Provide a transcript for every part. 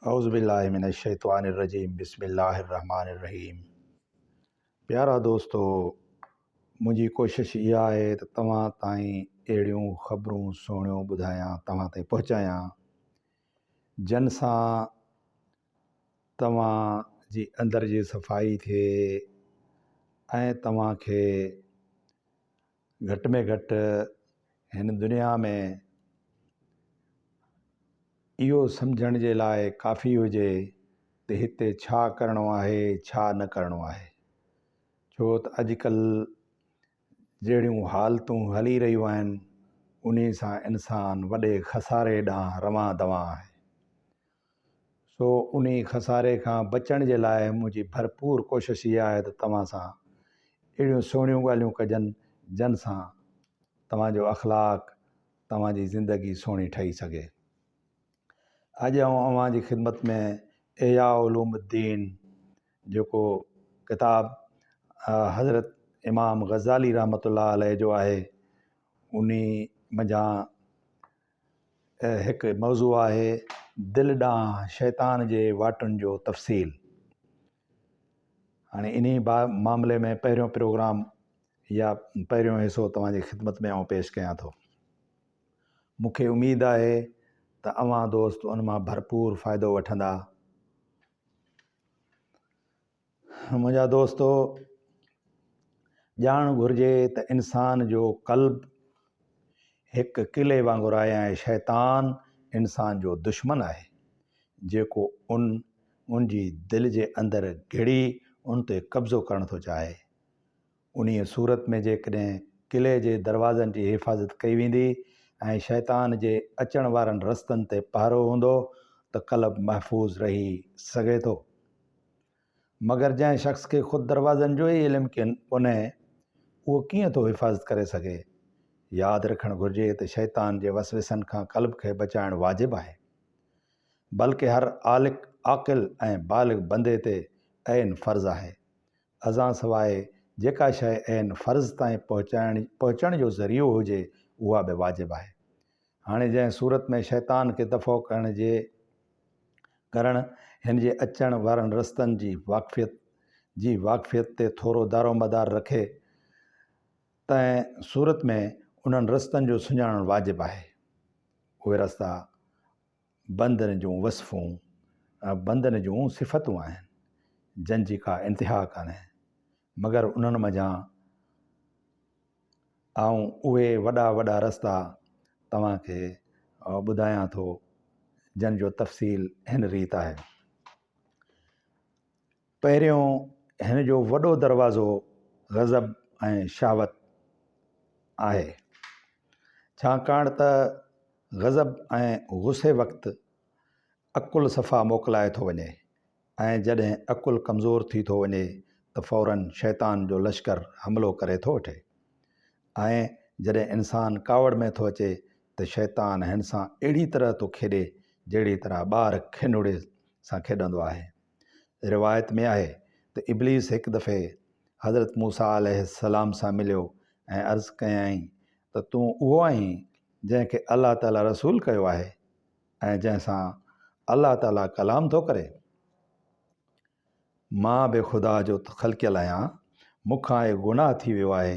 اعوذ بالله من الشيطان الرجيم بسم الله الرحمن الرحيم پيارا دوستو منهنجي ڪوشش اها آهي ته توهان تائين اهڙيون خبرون سهڻيون ٻڌايان توهان تائين پهچايان جن سان توهان جي اندر جي صفائي ٿئي ۽ توهان کي گهٽ ۾ گهٽ هن دنيا ۾ اهو سمجهڻ جي لاء ڪافي هجي ته هتي ڇا ڪرڻو آهي ڇا نه ڪرڻو آهي. ڇو ته اڄڪلهه جهڙيون حالتون هلي رهيون آهن انهي سان انسان وڏي خساري ڏانهن روان دوان آهي. سو انهي خساري کان بچڻ جي لاء منهنجي ڀرپور ڪوشش اها آهي ته توهان سان اهڙيون سهڻيون ڳالهيون ڪجن جن سان توهان جو اخلاق توهان جي زندگي سهڻي ٺهي سگهي. اڄ آئون اوهان جي خدمت ۾ احياء علوم الدين جيڪو ڪتاب حضرت امام غزالي رحمة الله عليه جو آهي انهي منجهان هڪ موضوع آهي دل ڏانهن شيطان جي واٽن جو تفصيل. هاڻي انهي معاملي ۾ پهريون پروگرام يا پهريون حصو توهان جي خدمت ۾ آئون پيش ڪيان ٿو. مون کي اميد آهي ته اوهان دوست ان مان ڀرپور فائدو وٺندا. منهنجا دوستو! ڄاڻڻ گهرجي ته انسان جو قلب هڪ قلعي وانگر آهي ۽ شيطان انسان جو دشمن آهي، جيڪو ان ان جي دل جي اندر گهڙي ان تي قبضو ڪرڻ ٿو چاهي. انهيء صورت ۾ جيڪڏهن قلعي جي دروازن جي حفاظت ڪئي ويندي ۽ شيطان جي اچڻ وارن رستن تي پهرو هوندو ته قلب محفوظ رهي سگهي ٿو. مگر جنهن شخص کي خود دروازن جو ئي علم ڪونهي، اهو ڪيئن ٿو حفاظت ڪري سگهي؟ ياد رکڻ گهرجي ته شيطان جي وسوسن کان قلب کي بچائڻ واجب آهي. بلڪه هر عاقل ۽ بالغ بندي تي عين فرض آهي. ازان سواء جيڪا شيء عين فرض تائين پهچائڻ پهچڻ جو ذريعو هجي اها به واجب آهي. هاڻي جنهن صورت ۾ شيطان کي دفع ڪرڻ جي ڪرڻ هن جي اچڻ وارن رستن جي واقفيت جي واقفيت تي ٿورو دارومدار رکي تنهن صورت ۾ انهن رستن جو سڃاڻڻ واجب آهي. اهي رستا بندن جون وصفون بندن جون صفتون آهن، جن جي ڪا انتها ڪانهي، مگر انهن منجهان آئون اهي وڏا وڏا رستا توهان کي ٻڌايان ٿو، جن جو تفصيل هن ريت آهي. پهريون هن جو وڏو دروازو غضب ۽ شهوت آهي، ڇاڪاڻ ته غضب ۽ غصي وقت عقل صفا موڪلائي ٿو وڃي ۽ جڏهن عقل ڪمزور ٿي ٿو وڃي ته فوراً شيطان جو لشڪر حملو ڪري ٿو وٺي ۽ جڏهن انسان ڪاوڙ ۾ ٿو اچي ته شيطان هن سان اهڙي طرح ٿو کيڏي جهڙي طرح ٻار کينوڙي سان کيڏندو آهي. روايت ۾ آهي ته ابليس هڪ دفعي حضرت موسيٰ عليه السلام سان مليو ۽ عرض ڪيائين ته تون اهو آهين جنهن کي الله تعاليٰ رسول ڪيو آهي ۽ جنهن سان الله تعاليٰ ڪلام ٿو ڪري. مان به خدا جو خلقيل آهيان، مون کان هڪ گناهه ٿي ويو آهي،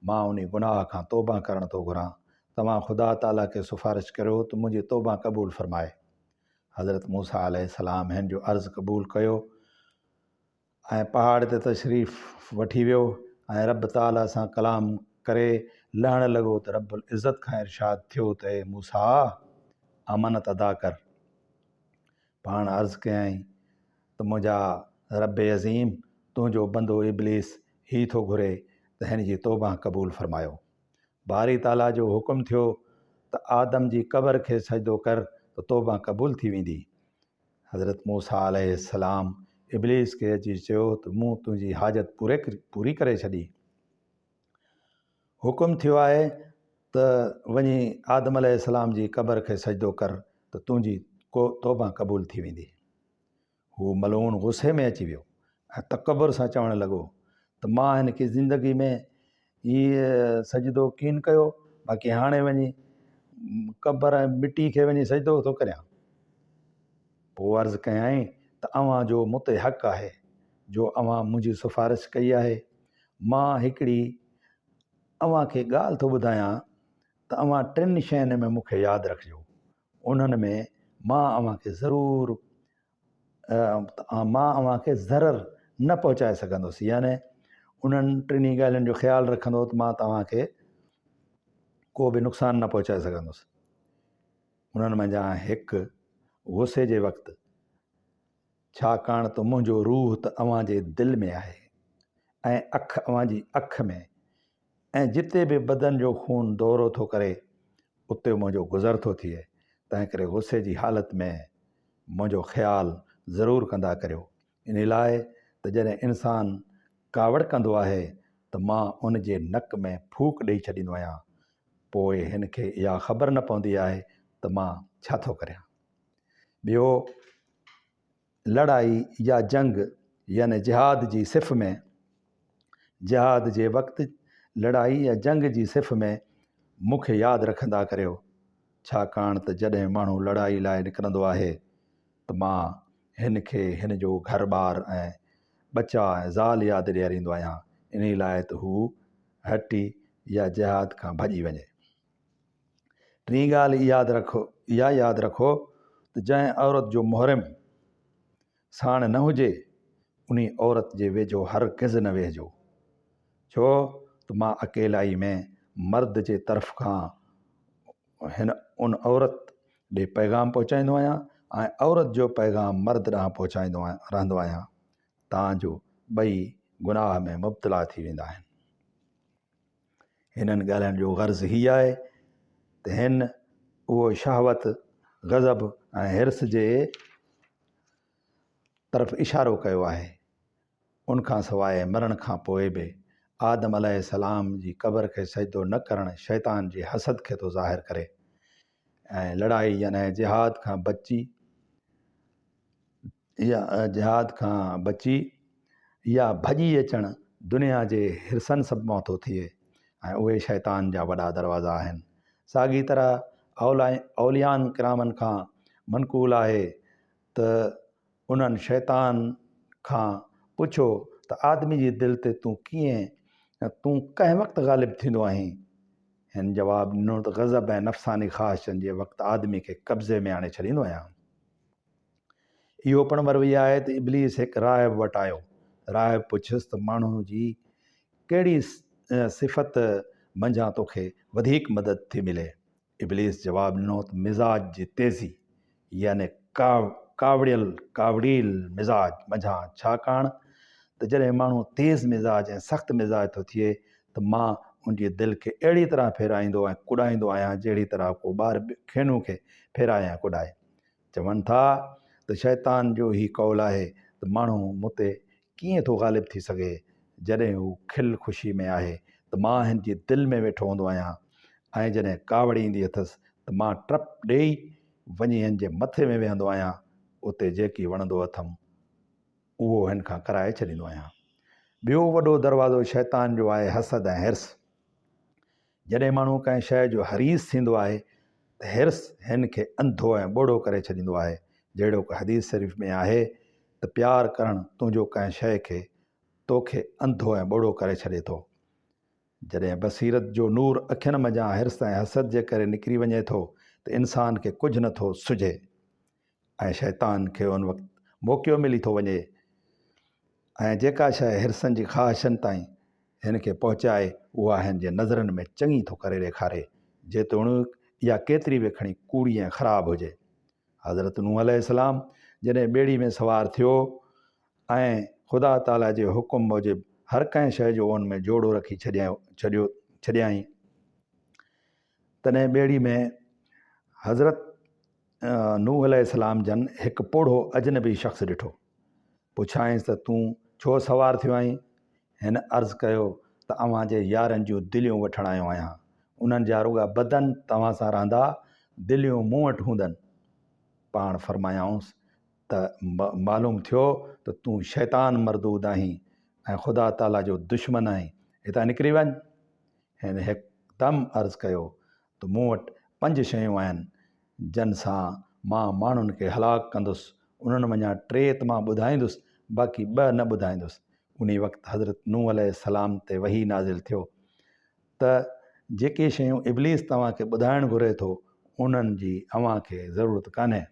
مان انهي گناهه کان توبه ڪرڻ ٿو گهران، توهان خدا تعاليٰ کي سفارش ڪريو ته منهنجي توبه قبول فرمائي. حضرت موسيٰ عليه السلام هن جو عرض قبول ڪيو ۽ پهاڙ تي تشريف وٺي ويو ۽ رب تعاليٰ سان ڪلام ڪري لهڻ لڳو ته رب العزت کان ارشاد ٿيو ته اي موسيٰ! امانت ادا ڪر. پاڻ عرض ڪيائين ته منهنجا رب عظيم! تنهنجو بندو ابليس هي ٿو گهري ته هن جي توبه قبول فرمايو. باري تعاليٰ جو حڪم ٿيو ته آدم جي قبر کي سجدو ڪر ته توبه قبول ٿي ويندي. حضرت موسيٰ عليه السلام ابليس کي اچي چيو ته مون تنهنجي حاجت پوري ڪري ڇڏي. حڪم ٿيو آهي ته وڃي آدم عليه السلام جي قبر کي سجدو ڪر ته تنهنجي توبه قبول ٿي ويندي. هو ملعون غصي ۾ اچي ويو ۽ تڪبر سان چوڻ لڳو ته مان هن کي زندگي ۾ هيء سجدو ڪين ڪيو، باقي هاڻي وڃي قبر ۽ مٽي کي وڃي سجدو ٿو ڪريان. پوء عرض ڪيائين ته اوهان جو مون تي حق آهي، جو اوهان منهنجي سفارش ڪئي آهي. مان هڪڙي اوهان کي ڳالهه ٿو ٻڌايان ته اوهان ٽن شين ۾ مون کي ياد رکجو. انهن ۾ مان اوهان کي ضرور مان اوهان کي ضرر نه پهچائي سگهندس يعني انهن ٽنهي ڳالهين جو خيال رکندو ته مان توهان کي ڪو به نقصان نه پهچائي سگهندس. انهن منجهان هڪ غصي جي وقت، ڇاڪاڻ ته منهنجو روح ته اوهان جي دل ۾ آهي ۽ اک اوهان جي اک ۾، ۽ جتي به بدن جو خون دورو ٿو ڪري، اتي منهنجو گذر ٿو ٿئي، تنهنڪري غصي جي حالت ۾ منهنجو خيال ضرور ڪندا ڪريو، انهي لاء ته جڏهن انسان ڪاوڙ ڪندو آهي ته مان ان جي نڪ ۾ ڦوڪ ڏئي ڇڏيندو آهيان، پوء هن کي اها خبر نه پوندي آهي ته مان ڇا ٿو ڪريان. ٻيو لڙائي يا جنگ يعني جهاد جي صف ۾، جهاد جي وقت لڙائي يا جنگ جي صف ۾ مون کي ياد رکندا ڪريو، ڇاڪاڻ ته جڏهن ماڻهو لڙائي لاء نڪرندو آهي ته مان هن کي هن جو گهر ٻار ۽ ٻچا ۽ زال ياد ڏياريندو آهيان، انهي لاء ته هو هٽي يا جهاد کان ڀڄي وڃي. ٽين ڳالهه ياد رکو اها ياد رکو ته جنهن عورت جو محرم ساڻ نه هجي، انهي عورت جي ويجهو هرگز نه ويهجو، ڇو ته مان اڪيلائي ۾ مرد جي طرف کان هن ان عورت ڏي پيغام پهچائيندو آهيان ۽ عورت جو پيغام مرد ڏانهن پهچائيندو رهندو آهيان تان جو ٻئي گناهه ۾ مبتلا ٿي ويندا آهن. هنن ڳالهين جو غرض هي آهي ته هن اهو شهوت، غضب ۽ حرص جي طرف اشارو ڪيو آهي. ان کان سواء مرڻ کان پوء به آدم عليه السلام جي قبر کي سجدو نه ڪرڻ شيطان جي حسد کي ٿو ظاهر ڪري ۽ لڙائي يعني جهاد کان بچي يا جهاد کان بچي يا ڀڄي اچڻ دنيا جي حرصن سببان ٿو ٿئي ۽ اهي شيطان جا وڏا دروازا آهن. ساڳي طرح اوليائن ڪرامن کان منقول آهي ته انهن شيطان کان پڇيو ته آدمي جي دل تي تون ڪيئن تون ڪنهن وقت غالب ٿيندو آهين؟ هن جواب ڏنو ته غضب ۽ نفساني خواهشن جي وقت آدمي کي قبضي ۾ آڻي ڇڏيندو آهيان. اهو پڻ مروي آهي ته ابليس هڪ راهب وٽ آيو. راهب پڇيس ته ماڻهو جي ڪهڙي صفت منجهان توکي وڌيڪ مدد ٿي ملي؟ ابليس جواب ڏنو ته مزاج جي تيزي يعني ڪاوڙيل ڪاوڙيل مزاج منجهان ڇاڪاڻ ته جڏهن ماڻهو تيز مزاج ۽ سخت مزاج ٿو ٿئي ته مان ان جي دل کي اهڙي طرح ڦيرائيندو ۽ ڪڏائيندو آهيان جهڙي طرح ڪو ٻار کينو کي ڦيرائي ۽ ڪڏائي. چون ٿا ته شيطان جو هي قول آهي ته ماڻهو مون تي ڪيئن ٿو غالب ٿي سگهي، جڏهن هو کل خوشي ۾ آهي ته مان هن جي دل ۾ ويٺو هوندو آهيان ۽ جڏهن ڪاوڙ ايندي اٿس ته مان ٽپ ڏيئي وڃي هن جي مٿي ۾ ويهندو آهيان، اتي جيڪي وڻندو اٿم اهو هن کان ڪرائي ڇڏيندو آهيان. ٻيو وڏو دروازو شيطان جو آهي حسد ۽ حرص. جڏهن ماڻهو ڪنهن شيء جو حريص ٿيندو آهي ته حرص هن کي انڌو ۽ ٻوڙو ڪري ڇڏيندو آهي، جهڙوڪ حديث شريف ۾ آهي ته پيار ڪرڻ تنهنجو ڪنهن شيء کي توکي انڌو ۽ ٻوڙو ڪري ڇڏي ٿو. جڏهن بصيرت جو نور اکين منجهان حرص ۽ حسد جي ڪري نڪري وڃي ٿو ته انسان کي ڪجهه نه ٿو سجهي ۽ شيطان کي ان وقت موقعو ملي ٿو وڃي ۽ جيڪا شيء حرصن جي خواهشن تائين هن کي پهچائي اها هن جي نظرن ۾ چڱي ٿو ڪري ڏيکاري، جيتوڻيڪ اها ڪيتري به کڻي ڪوڙي ۽ خراب هجي. حضرت نوح عليه السلام جڏهن ٻيڙي ۾ سوار ٿيو ۽ خدا تعاليٰ جي حڪم موجب هر ڪنهن شيء جو ان ۾ جوڙو رکي ڇڏيو ڇڏيائين، تڏهن ٻيڙي ۾ حضرت نوح عليه السلام جن هڪ پوڙهو اجنبي شخص ڏٺو. پڇيائينس ته تون ڇو سوار ٿيو آهين؟ هن عرض ڪيو ته اوهان جي يارن جون دليون وٺڻ آيو آهيان. انهن جا رڳا بدن توهان سان رهندا، دليون مون وٽ هوندن. پاڻ فرمايائونس ته معلوم ٿيو ته تون شيطان مردود آهين ۽ خدا تعاليٰ جو دشمن آهين، هتان نڪري وڃ. هن هڪدم عرض ڪيو ته مون وٽ پنج شيون آهن، جن سان مان ماڻهن کي هلاڪ ڪندس. انهن منجهان ٽي ته مان ٻڌائيندس، باقي ٻه نه ٻڌائيندس. انهي وقت حضرت نوح عليه السلام تي وحي نازل ٿيو ته جيڪي شيون ابليس توهان کي ٻڌائڻ گهري ٿو، انهن جي اوهان کي ضرورت ڪانهي.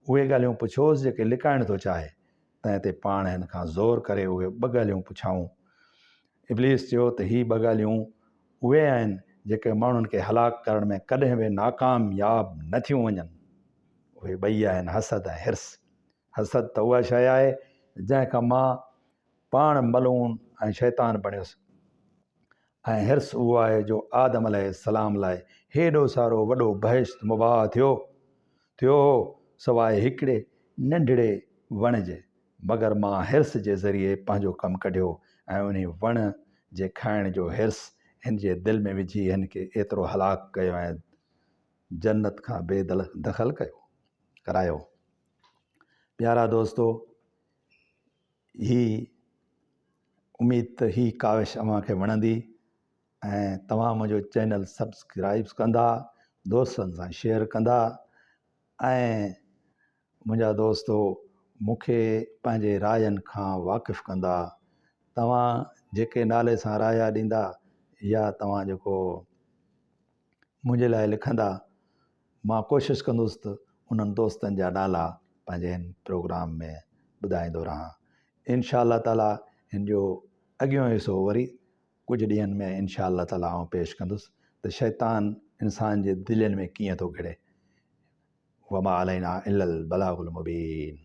اهي ڳالهيون پڇوس جيڪي لڪائڻ ٿو چاهي. تنهن تي پاڻ هن کان زور ڪري اهي ٻه ڳالهيون پڇيائون. ابليس چيو ته هي ٻه ڳالهيون اهي آهن جيڪي ماڻهن کي هلاڪ ڪرڻ ۾ ڪڏهن به ناڪام ياب نه ٿيون وڃن. اهي ٻئي آهن حسد ۽ حرص. حسد ته اها شيء آهي جنهن کان مان پاڻ ملعون ۽ شيطان بڻيس ۽ حرص اهو آهي جو آدم عليه السلام لاء هيڏو سارو وڏو بهشت مباح ٿيو ٿيو هو سواء هڪڙي ننڍڙي وڻ جي. مگر مان حرص جي ذريعي پنهنجو ڪم ڪڍيو ۽ انهي وڻ جي کائڻ جو حرص هن جي دل ۾ وجهي هن کي ايترو هلاڪ ڪيو ۽ جنت کان بي دخل ڪيو ڪرايو. پيارا دوستو هي اميد ته هي ڪاوش اوهان کي وڻندي ۽ توهان منهنجو چينل سبسڪرائب ڪندا دوستن سان شيئر ڪندا ۽ منهنجا دوستو مون کي پنهنجي راين کان واقف ڪندا. توهان جيڪي نالي سان رايا ڏيندا يا توهان جيڪو منهنجي لاء لکندا مان ڪوشش ڪندس ته انهن دوستن جا نالا پنهنجي هن پروگرام ۾ ٻڌائيندو رهان. انشاء الله تعالي هن جو اڳيون حصو وري ڪجهه ڏينهن ۾ انشاء الله تعالي آئون پيش ڪندس ته شيطان انسان جي دلين ۾ ڪيئن ٿو گهڙي. وما علينا الا البلاغ المبين.